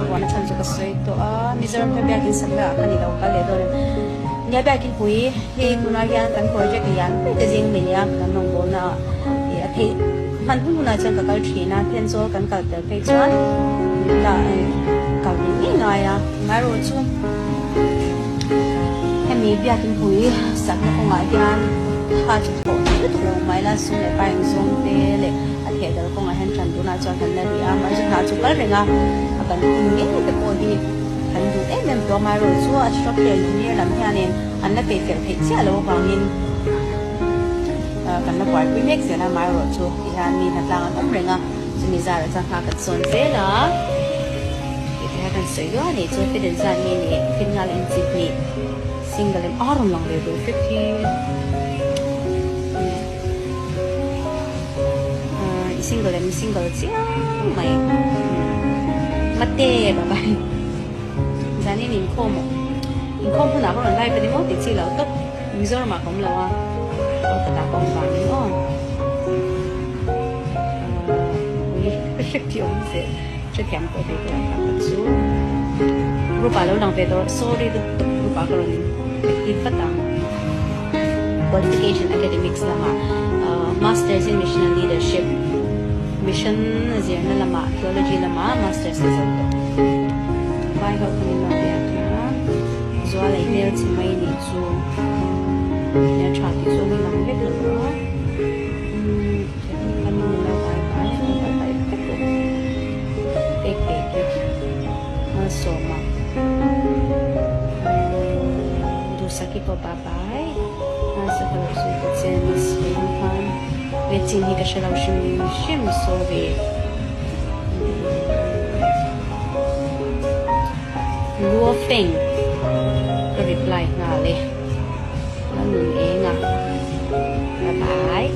Buaina chhan chu ka sawi tawh a, Mizoram hian biakin sakna ah khan i lo kal leh dawn em? Nia biakin pui hei tunah hian kan project lian pui te zing mai nia kan rawngbawlna ah ih a theih hman hun hunah chuan ka kal thin a, Thenzawl kan kal tel phei chuan la kal ngei ngei ngai a, amaherawhchu hemi biakin pui sakna kawngah hian tha chu thawh thei lutuk lo mai la, sum leh pa engzawng te leh a theh dal kawngah hian tan tunah chuan kan la ri a, mahse hna chu kal reng a, a ban hun ngei te pawh hi kan duh em em tawh amaherawh chu a structure engineer lam hianin an la peih fel theih chiah loh avangin kan la buaipui mek zel a, amaherawh chu tihian mi hnatlang an awm reng a, chumi zarah chuan hna kan sawn zel a, tih te kha kan sawi duah a nih chu fit in zat nge ni fit nghal in chip nih single em a rawn lang ve duh fit hi. I single em single chiang mai mate bye bye zanin inkhawm aw inkhawm hunah ka rawn live ani maw tih chi lo tawp Mizoram ah ka awm lo a Kolkata ka awm vangin aw ui ka hre thiam zel hrethiam pawh thei tur ang ka chu group ah lo lang ve tawh sorry lutuk group ah ka rawn active vat ang. Qualification Academics lamah Masters in Missional Leadership, Mission zirna lamah Theology lamah Masters a zo tawh. Vai ho khan in lo biak a, Zual ei hmel chhe mai nih chu nia tha tih zawng in lang vek lo a, khan in lo vai vai a, vai vai vek lo pek pek i malsawma. Duhsaki pawh bye bye. Nasa ka lo sawi ta che miss Veng khan ve chin hi ka hre lo hrim hrim sorry. Luo Feng ka reply nghal e. La nun eng a. Bye bye.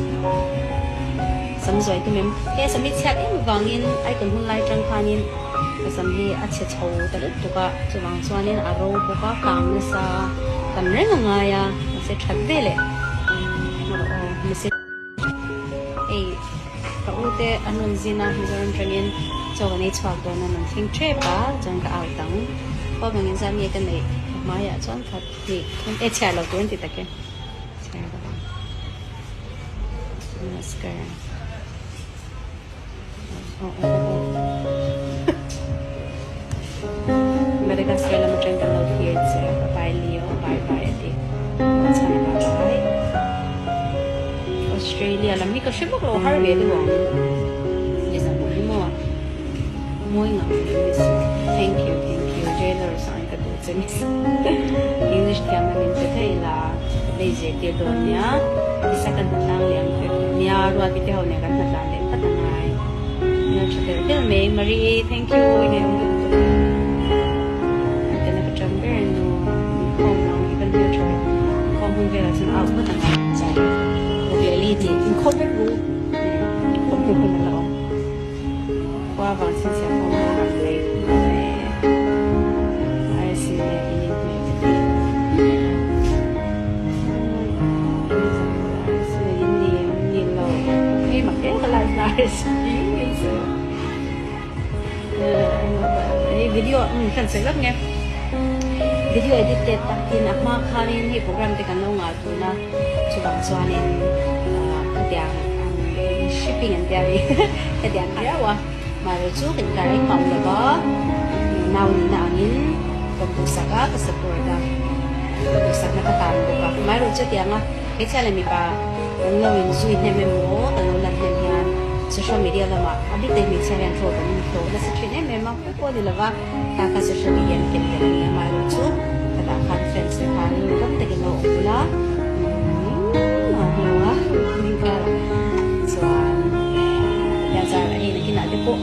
Sam zuai tum em. He sam hi chhiat em vangin icon hun lai tang khanin Ka sam hi a chhe chho ta lutuk a, chuvang chuanin a ro bawk a, kang nasa kan reng a ngai a, mahse that ve leh erawh aw message hei ka u te an rawn zin a Mizoram tangin chaw kan ei chhuak dawn a an thleng tep a chuan ka out ang khua vangin zan nge ka neih ka hmaiah chuan khat hnih thum e chhiar lo tur an ti tak e chhiar lo ang mascara. Madagascar lam atang kan lo thlir che bye bye Leo bye bye a ti chhan a bye bye Australia lam hi ka hre vak lo har ve deuh ang Lizam hi maw mawi ngam em ni si thank you thank you jailer sang ka duh che ni si English thiam na min pe thei la lei zirtir dawn nia tisa kan hnatlang leh ang che nia ruati te ho nen kan hnatlan leh vat angai hmel tha tel tel mai Marie thank you i nei awm lutuk an tena ka tang ber nu inkhawm ang hi kan hmel tha ve inkhawm hun velah chuan out vat angai chai bawk leh li ni inkhawm vek ru inkhawm hun hun ala awm. Khua vang chhinchhiah pawh mawi ngang mai e rsa nge in inhmeh ka ti rsa in ni em ni lo hei mak e ka live na rsa hei video kan sawi vak nge video edit te takin a hma khanin hei program te kan lo ngah tuna. Chuvang chuanin khatiang ang shipping an tia mi hetiang riau a, mahse chu kan kar engmah awm lova nau nihna angin ka duhsak a, ka support a, ka duhsakna ka tan bawk a. Amaherawh chutianga hmeichhia leh mipa kan lo inzui hnem emaw kan lo lan hnem hian social media lamah a bik te hmeichhia hian hlawh kan inhlawh nasa thin em em a, pawh pawh a ni lova. Ta kha social media an ken tel a ni a, amaherawh chu ka tah khan fans te khan ram takin lo awm bula a awm lo a min karah chuan Pathian zarah hei nakinah te pawh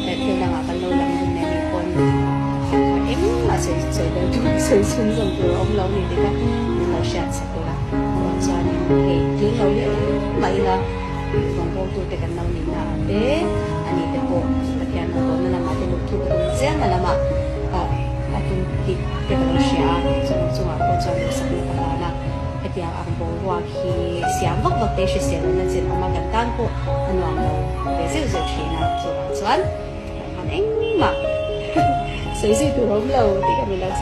thil dangah kan lo lang dun nen nih pawn engmah sawi sawi tel tur sawi chhun zawm tur a awm lo ni tih kha min lo hriat sak ula chuanin hei tling lo hi engmah ila. Rawngbawltute kan lo nihna ah te, ani te pawh Pathian rawngbawlna lamah te luh thuk a tum chiang na lamah a tum tih te ka lo hria a, chuvang chungah pawh chuan duhsakna ka hlan a, hetiang ang boruak hi siam vak vak te hrisel lohna chin awm a, kan tan pawh a nuam lo ve zeuh zeuh thin a, chuvang chuan kan han engmah. Sawi zui tur a awm lo tih kha min lo.